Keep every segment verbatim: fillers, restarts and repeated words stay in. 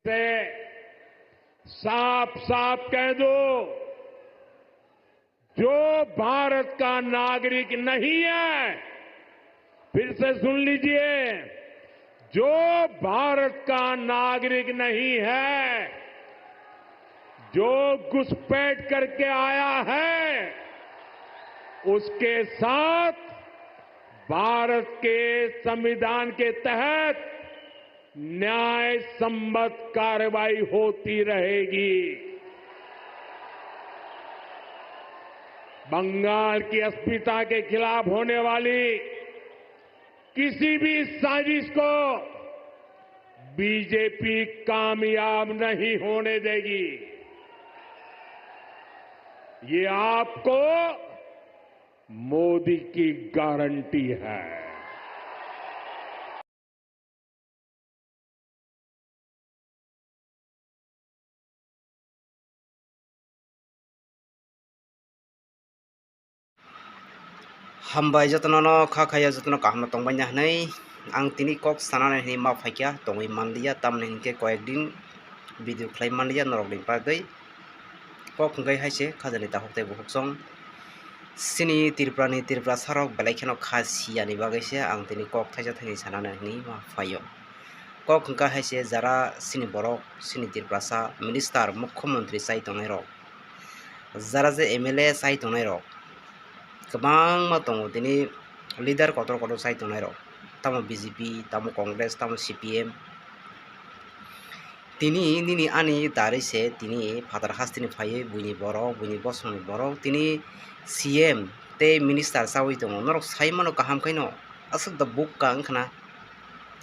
से साफ साफ कह दो, जो भारत का नागरिक नहीं है, फिर से सुन लीजिए, जो भारत का नागरिक नहीं है, जो घुसपैठ करके आया है, उसके साथ भारत के संविधान के तहत न्याय सम्मत कार्रवाई होती रहेगी। बंगाल की अस्मिता के खिलाफ होने वाली किसी भी साजिश को बीजेपी कामयाब नहीं होने देगी। ये आपको मोदी की गारंटी है। Hambai jotono no kha khaya jotono kaham no tongbai na hinui ang tini kok sanani hinui ma phaikha tongwi manliya tamni hinkhe koyek din video khlai manliya norok ni bagwi. Kok hwnkhe hai se khajani dakhuk tei bukhuk song. Chini Tripura ni Tripurasa rok belai kheno kha siyani bagwi se ang tini kok thaisa thaini sanani hinui ma phaio. Kok hwnkhe hai se jara chini borok chini Tripurasa minister mukhyamantri chai tongnai rok, jara je M L A chai tongnai rok kwbangma tongo tini leader kotor kotor chai tongnai rok, tamo B J P, tamo Congress, tamo C P M. Tini nini ani dari se tini phatar hasteni phaiwi buini borok, buini bosongni borok, tini C M tei minister chawi tongo. Norok sai mano kaham khaino, aswk da bukka wngkhana,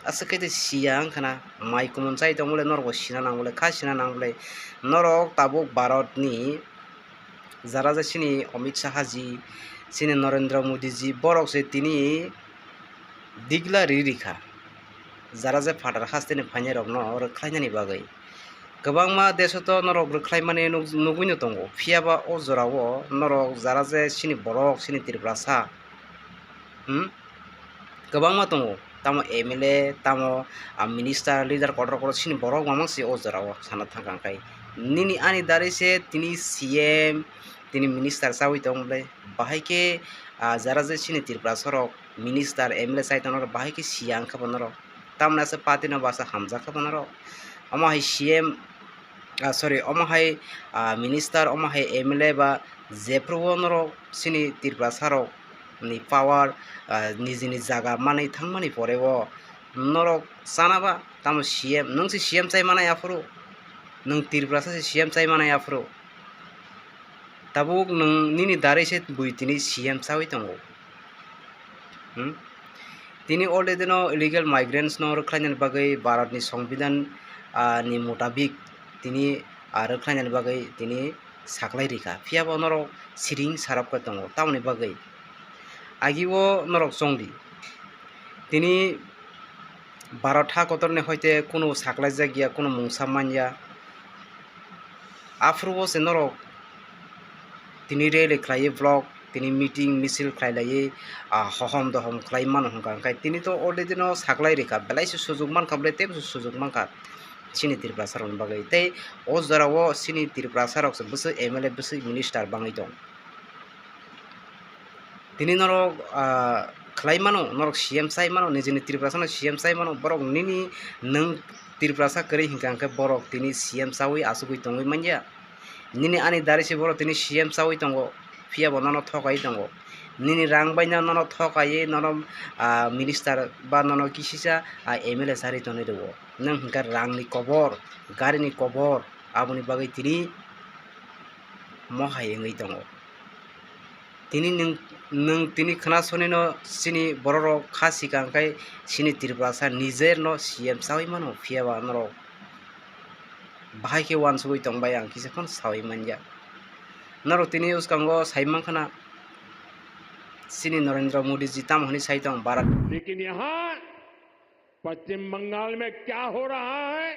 aswk khe tei siya wngkhana, mai kumun chai tongmole norokbo sina nangmole, kha sina nangmole. Norok tabuk Bharatni jara je chini Amit Shah ji, chini Narendra Modi ji, borok se tini digla ri rikha, jara je phatar hasteni phainairokno rwkhlainani bagwi. Kwbangma desh-o to norok rwkhlaimani nuk-, nugwino tongo, phiyaba o jorao norok jara je chini borok, chini Tripurasa, hmm? Kwbangma tongo, tamo M L A, tamo, ah, minister, leader kotor kotor chini borok mamang se o jorao sana thangkha khe. Nini ani dari se tini C M, tini minister chawi tong bwle. Bahai khe, ah, jara je chini Tripurasa rok minister, M L A chai tongna rok bahai khe siya wngkha bo norok. Tamoni aswk party no bo aswk hamjak kha bo norok. Omo hai C M, ah, sorry, omo hai, ah, minister, omo hai M L A ba jephru bo norok chini Tripurasa rok ni power, ah, nijini jaga manwi thangmani pore o norok chana ba tamo C M, nwng se C M chai manai aphuru, nwng Tripurasa se C M chai manai aphuru. Tabuk nwng nini dari se bui tini C M chawi tongo. Hmm? Tini already no illegal migrants no rwkhlainani bagwi Bharat ni Songbidan, ah, ni mutabik tini, ah, rwkhlainani bagwi tini saklai rikha. Phiya bo norok siring sarap khe tongo. Tamoni bagwi agi o norok chongdi. Tini Bharat ha kotorni hoite kunu saklaijak ya, kunu mungsa manya. Aphuru o se norok tini rally khlaiwi vlog, tini meeting, misil khlai laiwi, ah, hohom dohom khlai mano hwnka. Hwnkhe tini to already no saklai rikha, belai se sujuk mankha, belai teibo se sujuk mankha chini Tripurasa rokni bagwi. Tei o jora o chini Tripurasa rok se bwswk M L A, bwswk minister bangwi tong. Tini norok, ah, khlai mano, norok C M chai mano, nijini Tripurasa no C M chai mano, borok nini nwng Tripurasa kwrwi hwnkha hwnkhe borok tini C M chawi achugwi tongwi manya. Nini ani dari se borok tini C M chawi tongo, phiya bo nono thokai tongo. Nini rang bai no nono thokai, nono, ah, minister ba nono kisisa, ah, M L A chari tonwi rwo. Nwng hwnkha rang ni kobor, gari ni kobor, aboni bagwi tini mohai wngwi tongo. Tini nwng, nwng tini khwna sonino chini bororok kha sikang khai chini Tripurasa nijer no C M chawi mano, phiya ba norok bahai khe uansugwi tong bai ang kisa phano sawi manya. Norok tini uskango sai mankha na chini Narendra Modi ji tamo hwnwi sai tong Bharat. लेकिन यहाँ पश्चिम बंगाल में क्या हो रहा है,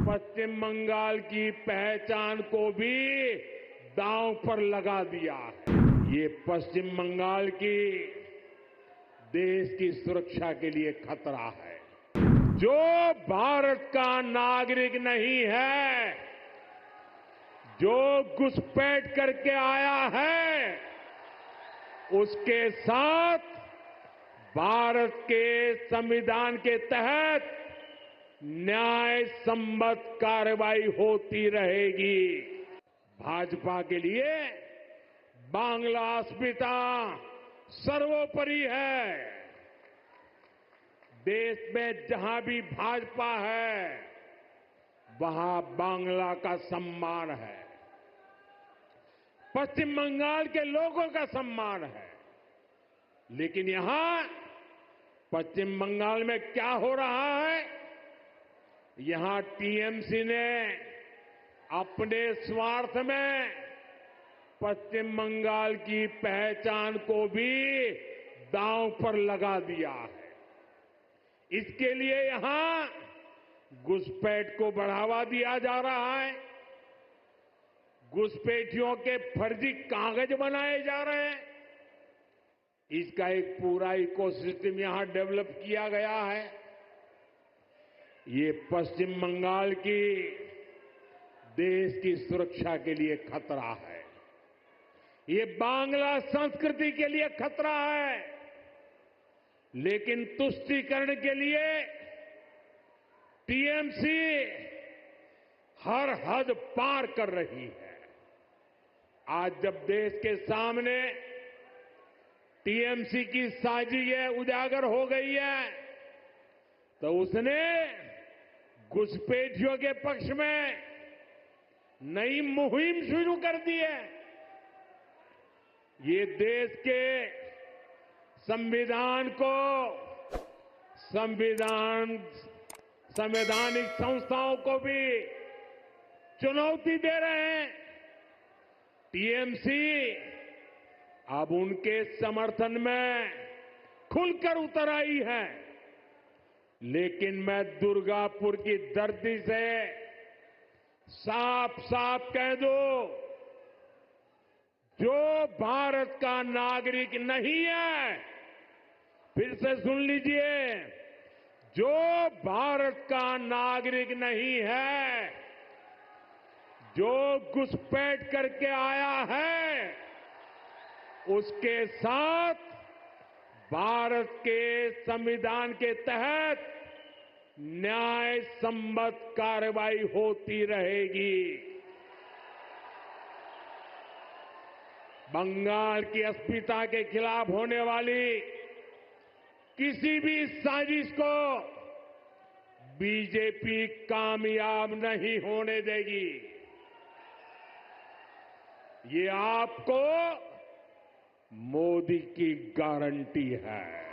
पश्चिम बंगाल की पहचान को भी दांव पर लगा दिया है। ये पश्चिम बंगाल की देश की सुरक्षा के लिए खतरा है। जो भारत का नागरिक नहीं है, जो घुसपैठ करके आया है, उसके साथ भारत के संविधान के तहत न्याय संगत कार्रवाई होती रहेगी। भाजपा के लिए बांग्ला अस्मिता सर्वोपरि है। देश में जहां भी भाजपा है, वहां बांग्ला का सम्मान है, पश्चिम बंगाल के लोगों का सम्मान है। लेकिन यहां पश्चिम बंगाल में क्या हो रहा है? यहां टीएमसी ने अपने स्वार्थ में पश्चिम बंगाल की पहचान को भी दांव पर लगा दिया है। इसके लिए यहां घुसपैठ को बढ़ावा दिया जा रहा है, घुसपैठियों के फर्जी कागज बनाए जा रहे हैं। इसका एक पूरा इकोसिस्टम यहां डेवलप किया गया है। ये पश्चिम बंगाल की, देश की सुरक्षा के लिए खतरा है। ये बांग्ला संस्कृति के लिए खतरा है। लेकिन तुष्टीकरण के लिए टीएमसी हर हद पार कर रही है। आज जब देश के सामने टीएमसी की साजिश उजागर हो गई है, तो उसने घुसपैठियों के पक्ष में नई मुहिम शुरू कर दी है। ये देश के संविधान को, संविधान, संवैधानिक संस्थाओं को भी चुनौती दे रहे हैं। टीएमसी अब उनके समर्थन में खुलकर उतर आई है। लेकिन मैं दुर्गापुर की धरती से साफ साफ कह दूं, जो भारत का नागरिक नहीं है, फिर से सुन लीजिए, जो भारत का नागरिक नहीं है, जो घुसपैठ करके आया है, उसके साथ भारत के संविधान के तहत न्याय संगत कार्रवाई होती रहेगी। बंगाल की अस्मिता के खिलाफ होने वाली किसी भी साजिश को बीजेपी कामयाब नहीं होने देगी। ये आपको मोदी की गारंटी है।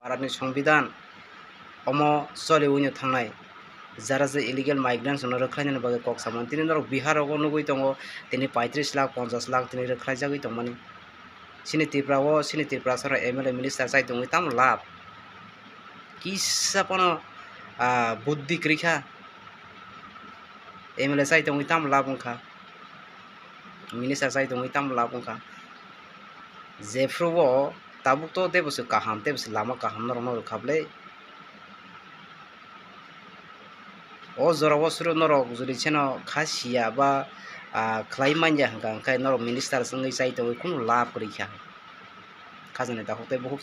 Bharatni Songbidan omo choli wngwi thangnai, jara je illegal migrants no rwkhlainani bagwi kok samani. Tini norok Bihar rogo nugwi tongo, tini paitris lakh, ponchas lakh tini rwkhlaijagwi tongmani. Chini Tripura o, chini Tripura sora M L A minister chai tongwi tamo lab? Kisa phano, ah, buddhi kwrwi kha. M L A chai tongwi tamo lab wngkha? Minister chai tongwi tamo lab wngkha? Jephru o tabuk to teibo se kaham, teibo se lama kaham norokno rwkha bwle. O jora o suru norok jodi seno kha siya ba, ah, khlai manya hwnkha, hwnkhe norok minister se wngwi chai tongwi kunu lab kwrwi kha. Khajani takhuk tei bukhuk.